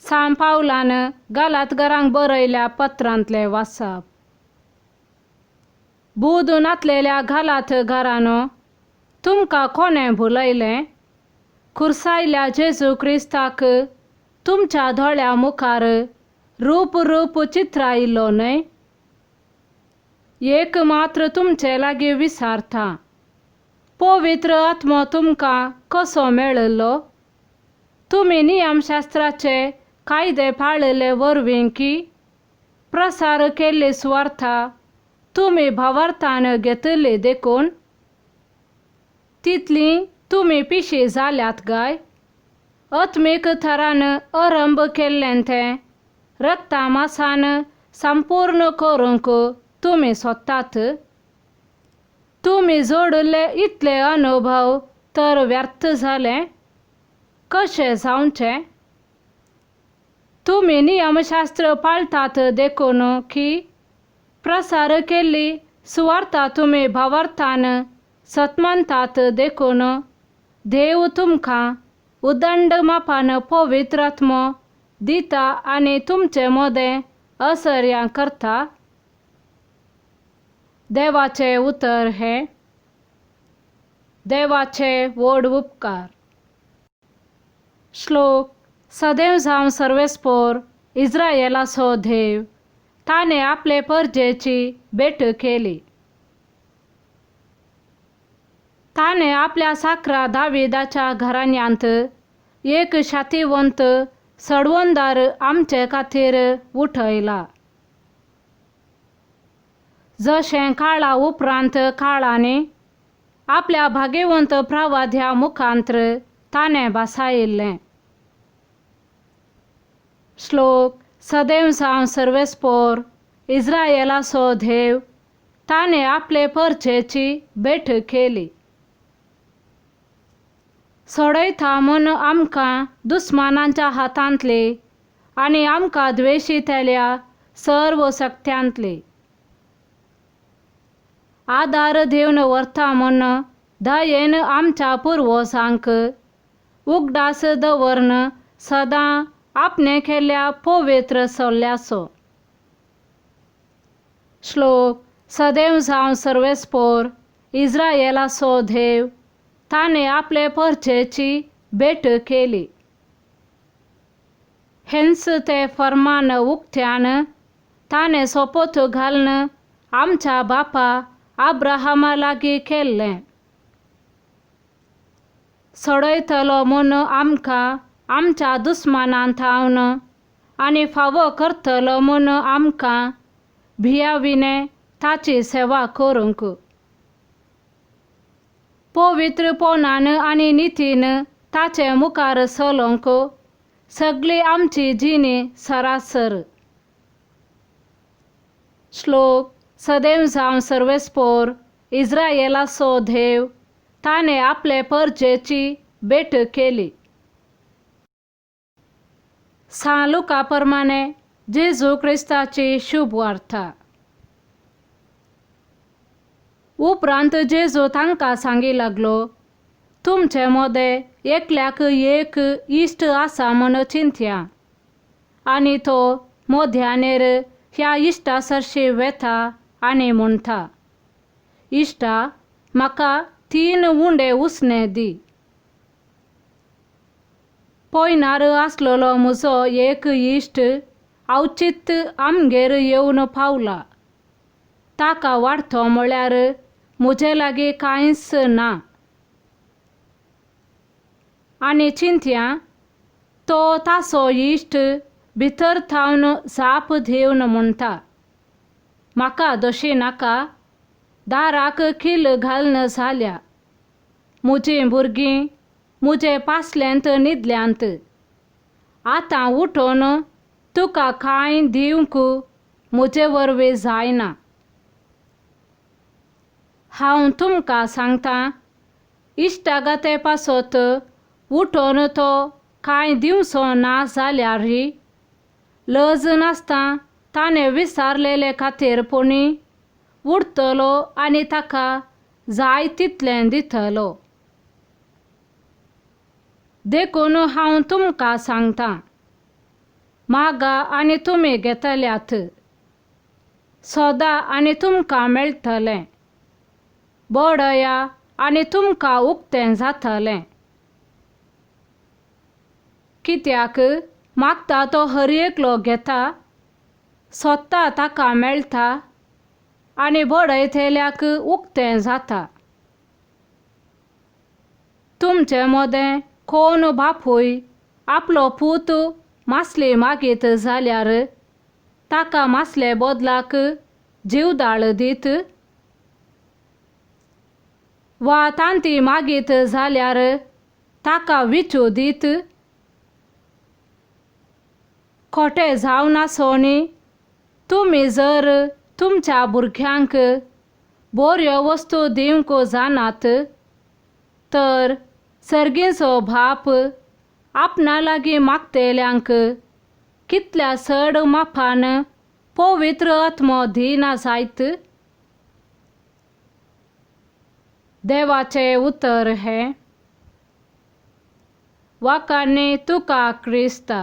सांत पावलान गालातगरांक बरयल्या पत्रांतलें वाचप. बूद नातलेल्या घालात घरानो, तुमकां कोणें भुलयलें? खुर्सायल्या जेजू क्रिस्ताक तुमच्या दोळ्या मुखार रूप रूप चित्रायलो न्हय? एक मात्र तुमचे लागीं विसारता, पवित्र आत्मो तुमकां कसो मेळिल्लो? तुमी नियमशास्त्राचे कायदे पाळिल्ले वरवीं की प्रसार केल्ली सुवार्था तुमी भावार्थान घेतिल्ली देखून तितली तुमी पिशी जाल्यात गाय? आत्मीक थरान आरंभ केल्लें तें रक्ता मासान संपूर्ण करूंक तुमी सोदतात? तुमी जोडिल्ले इतले अनुभव तर व्यर्थ जाले कशें जावचें? तुमी नियमशास्त्र पाळटात देखून की प्रसार केल्ली सुवार्था तुमी भावार्थान सतमानतात देखून देव तुमकां उदंड मापान पवित्र आत्मो दिता आनी तुमचे मदें असर्यां करता. देवाचें उतर हें देवाचे व्हड उपकार. श्लोक. सदैव जावं सर्वेस्पोर इस्रायलाचो देव, ताणें आपले परजेची भेट केली. ताणें आपल्या साकरा दाविदाच्या घराण्यांत एक शातीवंत सडवंदार आमचे खातीर उठयला. जशें काळा उपरांत काळांनी आपल्या भाग्यवंत प्रवाद्या मुखांत्र ताणें भासायिल्लें. श्लोक. सदैव जावं सर्वेस्पोर इस्रायलाचो देव, ताणें आपले परजेची भेट केली. सोडयता म्हूण आमकां दुस्मानांच्या हातांतली आनी आमकां द्वेशितल्या सर्व शक्त्यांतली. आदार दिवन व्हरता म्हूण दयेन आमच्या पुर्वजांक उगडास दवरून सदां आपणें केल्ल्या पवित्र सल्ल्याचो. श्लोक. सदैव जावं सर्वेस्पोर इस्रायलाचो देव, ताणें आपले परजेची भेट केली. हेंच तें फर्मान उक्त्यान ताणें सोपोत घालून आमच्या बापा अब्राहमा लागीं केल्लें. सोडयतलो म्हूण आमकां आमच्या दुस्मानां थावन आनी फावो करतलो म्हूण आमकां भियाविणें ताची सेवा करूंक. पवित्रपणान आनी नितीन ताचे मुखार चलोवंक सगळी आमची जिणी सरासर. श्लोक. सदैव जावं सर्वेस्पोर इस्रायलाचो देव, ताणें आपले परजेची भेट केली. सांत लुका प्रमाणे जेजू क्रिस्ताची शुभ वार्ता. उपरांत जेजू तांकां सांगी लागलो, तुमचे मदें एकल्याक एक इश्ट आसा म्हूण चिंतया आनी तो मध्यानेर ह्या इश्टा सरशी वेता आनी म्हणटा, इश्टा म्हाका 3 उंडे उसणे दी. पयनार आसलेलो म्हजो एक इश्ट अवचीत आमगेर येवन पावला. ताका वाडतो म्हळ्यार म्हजे लागीं कांयच ना. आनी चिंतया तो ताचो इश्ट भितर थावन जाप दिवन म्हणटा, म्हाका दोशी नाका, दाराक किल घालून जाल्या, म्हजीं भुरगीं म्हजे पासल्यांत न्हिदल्यांत, आतां उठून तुका कांय दिवंक म्हजे वरवीं जायना. हांव तुमकां सांगता, इश्टागते पासत उठून तो कांय दिवचो ना जाल्यार लज नासता ताणें विसारलेले खातीर पुणी उठतलो आनी ताका जाय तितलें दितलो. देखून हांव तुमकां सांगता, मागा आनी तुमी घेतल्यात, सोदा आनी तुमकां मेळटलें, बडया आनी तुमकां उक्तें जातलें. कित्याक मागता तो हर एकलो घेता, सोदता ताका मेळटा आनी बडयतल्याक उक्तें जाता. तुमचे मदें कोण बापूय आपलो पूत मासली मागीत जाल्यार ताका मासले बदलाक जिवदाळ दीत, वा तांती मागीत जाल्यार ताका विचू दीत? खोटे जावन आसोनी तुमी जर तुमच्या भुरग्यांक बऱ्यो वस्तू दिवंक जाणात तर सर्गीचो बाप आपणा लागीं मागतल्यांक कितल्या चड मापान पवित्र आत्मो दिना जायत. देवाचें उतर हें. वाखाणे तुका क्रिस्ता.